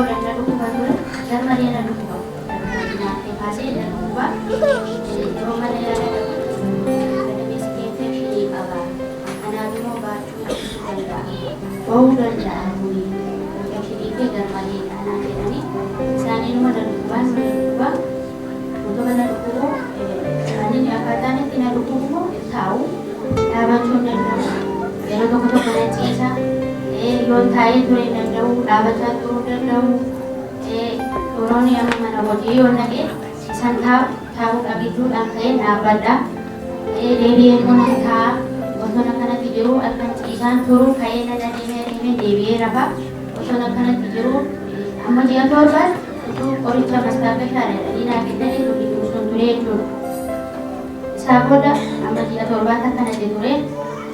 booda na dhukkuba ture, garmalee na dhukkuba. Nyaatee kaasee na dhukkuba. Yeroo mana yaalaa dhaqu gadameessi kee infekshinii qaba. Kanaaf immoo baachuu dhiisuu danda'a. Ba'uu danda'a kuni infekshinii kee garmaleedha naan jedhanii isaaniinuma na dhukkubaan na dhukkuba. Utuma na dhukkubu ani akkaataan itti na dhukkubu immoo taa'u dhaabachuu hin danda'u. Yeroo tokko tokko na ciisa. Yoon taa'ee ture hin danda'u, dhaabachaa turuu hin danda'u. Yeroon amma mana hojii yoon dhaqe isaan taa'u taa'uudhaa gidduudhaan ka'ee dhaabbadha. Deebi'ee immoo nan taa'a. Osoon akkanatti jiru halkan ciisaan turu ka'ee nan adeemee adeemee deebi'ee rafa. Osoon akkanatti jiru amma ji'a 7 utuu qoricha mastaagashaadha jedhanii naa kennanii liqimsuun ture jechuudha. Isaa booda amma ji'a 7tti akkanatti ture.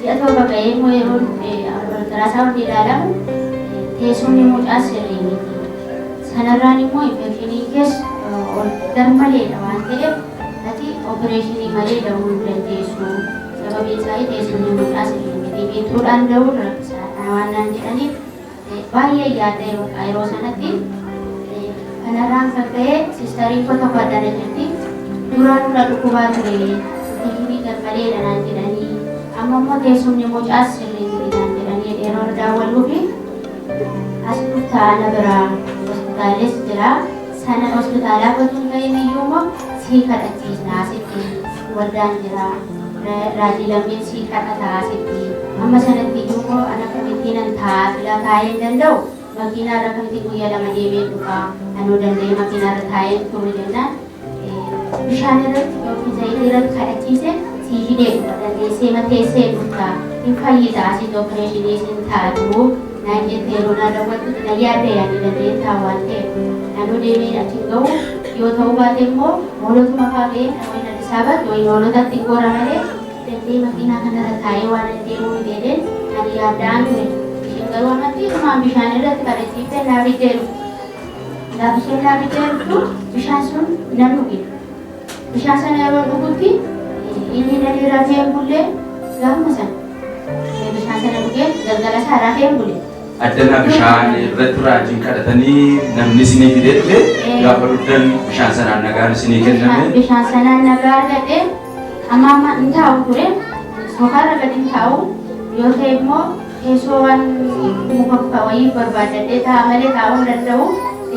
Ji'a 7 ga'ee immoo yeroo ultiraasaawundi ilaalamu teessumni mucaa sirrii miti. Sanarraan immoo infekshiniin kees ol garmaleedha waan ta'eef ati opereeshinii malee da'uu hin dandeessu. Sababiin isaa teessumni mucaa sirrii miti. Miixuudhaan da'uun rakkisaadha waan naan jedhaniif baay'ee yaadda'e bakka yeroo sanatti. Kanarraan kan ka'e sistariin koo tokko addana jirti. Duraan na dhukkubaa ture. Infekshinii garmaleedha naan jedhanii. Amma immoo teessumni mucaas sirrii miti naan jedhanii yeroo daawwalluufi as dhuftaa na biraa hospitaalis jira. Sana hospitaalaa qotuun ta'in iyyuu immoo sii kadhachiisna asitti waldaan jira. Raajii Lammiin sii kadhata asitti. Amma sanatti iyyuu immoo an akkamittiin an taa'a silaa taa'ee hin danda'u. Makiinaa irra akkamitti guyyaa 2 deemee dhufa. Anuu danda'ee makiinaa irra taa'ee turu jennaan bishaan irratti yookiin zayitii irratti kadhachiise sii fidee dhufa dandeessee mateessee dhufta hin fayyita asitti opereeshinii sin taatu naan jette. Yeroo naa dawwaltutti na yaadde yaani danda'ee ta'a waan ta'eef anuu deemee achi hin ga'u yoo ta'uu baate immoo hoolotuma fa'aa ga'ee wayin Addis Ababaatti wayin hoolotatti gora malee danda'ee makiinaa kanarra taa'ee waan hin deemuu miti jedheen ani yaadda'aan ture. Isheen garuu amantii dhumaan bishaan irratti kadhachiiftee naa fiddee dhufte. Gaafa isheen naa fiddee dhuftu bishaan sun nan dhuge. Bishaan sana yeroo dhugutti inni nani rafee hin bulle gaafuma sana. Bishaan sana dhugee galgala isaa rafee hin bule. Addana bishaan irratti raajiin kadhatanii namni isinii fidee dhufe gaafa dhugdan bishaan sanaan nagaan isinii kenname. Bishaan sanaan nagaa argadhe. Amma amma hin taa'u ture. Sofaarra gadi hin taa'u. Yoo ta'e immoo teessoo waan muka wayii barbaaddadhee taa'a malee taa'uu hin danda'u.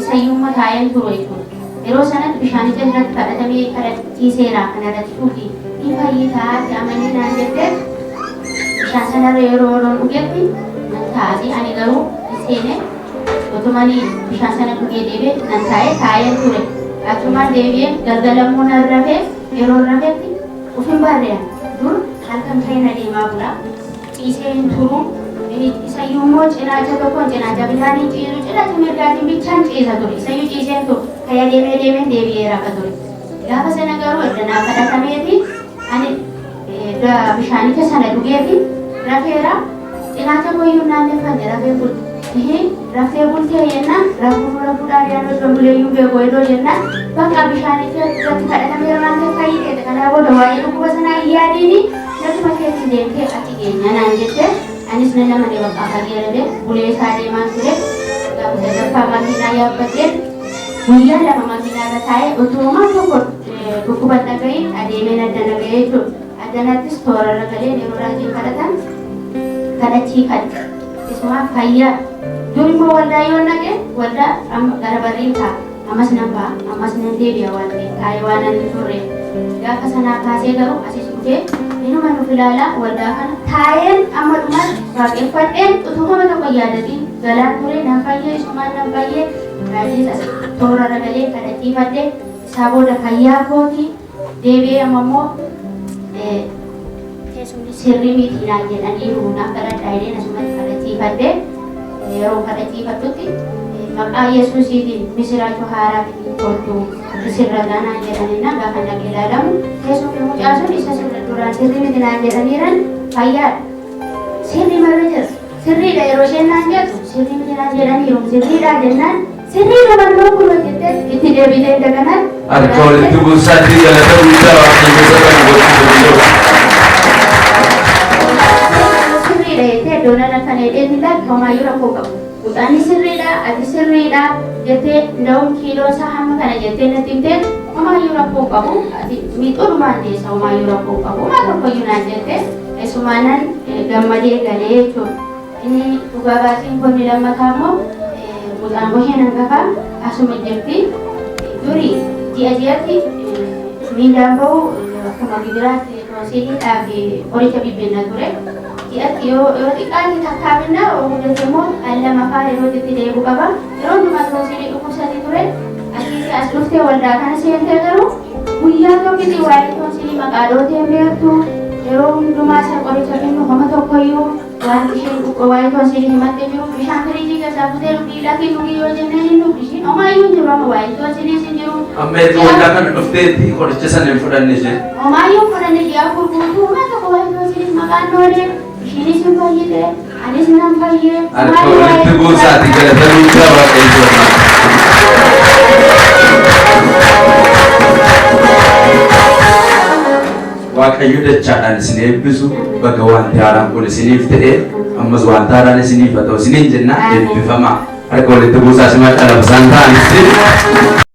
Isayyuu immoo taa'een turu jechuudha. Yeroo sanatti bishaanicha irratti kadhatamee kadhachiiseera kanarratti dhugi. Ni fayyitaa ati amanii naan jette bishaan sanarra yeroo yeroon dhugetti nan taa'asi ani garuu hin seene utumani bishaan sana dhugee deebi'e nan taa'e taa'een ture. Achumaan deebi'ee galgala immoo nan rafee yeroo rafetti of hin barre ani. Dur halkan ka'een adeemaa bula. Ciisee hin turu. Isayyuu immoo cinaacha tokkoon cinaacha bitaan hin ciisu cinaacha mirgaatiin bichaan ciisa ture. Isayyuu ciisee hin turu. Ka'ee adeemee deemee deebi'ee rafa ture. Gaafa sana garuu erga naa kadhatameeti ani bishaanicha sana dhugeeti rafeera. Cinaacha koyyuu naanneffanne rafee bule. Raftee bultee jennaan rafuu rafuudhaan yaaduu osoo buleeyyuu beeku iddoo jennaan bakka bishaanicha irratti kadhatameera waan ta'eef fayyiteeta. Kanaa booda waa'ee dhukkuba sanaa hin yaadiini lafuma keetiin deemtee achi geenya naan jette. Anis nan amane bakka fayyeera bulee isaa deemaan ture. Gaafa sadaffaa makiinaa yaabbadheen guyyaa 2 makiinaa irra taa'ee utuuma tokko dhukkuba dhaga'iin adeemeen addana ga'ee jechuudha. Addanattis toora irra galee yeroo raajiin kadhatan kadhachiifadhe. Isumaa fayyaa. Dur immoo waldaa yoo naqe waldaa amma gara barriin taa'a. Ammas nan ba'a, ammas nan deebi'a waan ta'eef taa'ee waan nan turre. Gaafa sanaa kaasee garuu asis dhufee inuma nuuf ilaalaa waldaa kana taa'een amma dhumaatti waaqeffadheen utuu homa tokko hin yaadatiin galaan ture nan fayyee isumaan nan fayyee raajiis as toora irra galee kadhachiifadhe isaa booda fayyaa kooti deebi'ee amma immoo teessumni sirrii miti naan jedhaniiru naaf kadhadhaa jedheen asumatti kadhachiifadhe yeroo kadhachiifadhutti maqaa Yesuusiitiin misiraachoo haaraa fitiin kottu sirrataa naan jedhaniina gaafa dhaqee ilaalamu teessumni mucaa sun isa sirri duraan sirrii miti naan jedhaniiran fayyaadha. Sirrii marra jira. Sirriidha yeroo isheen naan jettu sirrii miti naan jedhaniiru sirriidha jennaan sirriidha mannoo kun hojjettee itti deebitee daganaan. Harka walitti buusaatii galata guddaa Waaqayyo isa kana gochuu danda'u. Sirriidha jettee iddoo nan akkana jedhee lakki homaayyuu rakkoo qabu. Mucaan sirriidha, ati sirriidha jettee, nda'uun kiiloo isaa hamma kana jettee natti himtee, homaayyuu rakkoo qabu, ati miixuudhumaan deessa, homaayyuu rakkoo qabu, homaa tokkoyyuu naan jette. Esumaanan gammadee galee jechuudha. Inni dhugaa baasiin kun lammataa immoo mucaan gosheen hangafaa asuma jirti. Duri ji'a ji'atti miindaan bahu akkuma gibiraatti toosiidhaa fi qoricha bibbinna ture. Ji'atti yoo xiqqaate takkaa binna, guddate immoo al lama faa yeroo itti deebi'u qaba. Yeroo hundumaa toosiilii dhukkubsatii ture. Asitti as dhuftee waldaa kana seentee garuu guyyaa tokkitti waa'ee toosiilii maqaa dhootee beektu. Yeroo hundumaa isa qoricha binnu homa tokkoyyuu wanti isheen waa'ee toosiilii himattee jiru, bishaan firiijii keessaa futee dhugii, lakii dhugii yoo jenneen hin dhugdi isheen. Homaayyuu hin jiru, amma waa'ee toosiiliis hin jiru. Amma erga waldaa kana dhufteetti qoricha sana hin fudhanne isheen. Homaayyuu fudhanne. Ji'a 4 guutuu homaa tokko waa'ee toosiiliis maqaan dhoole. Isheenis hin fayyite, anis nan fayyee. Harka walitti buusaati galata guddaa Waaqayyoo. Waaqayyo dachaadhaan isin eebbisu. Baga wanti haaraan kun isiniif ta'e, ammas wanta haaraan isiniif haa ta'u isiniin jenna. Eebbifamaa. Harka walitti buusaa simaa dhala isaan ta'anitti.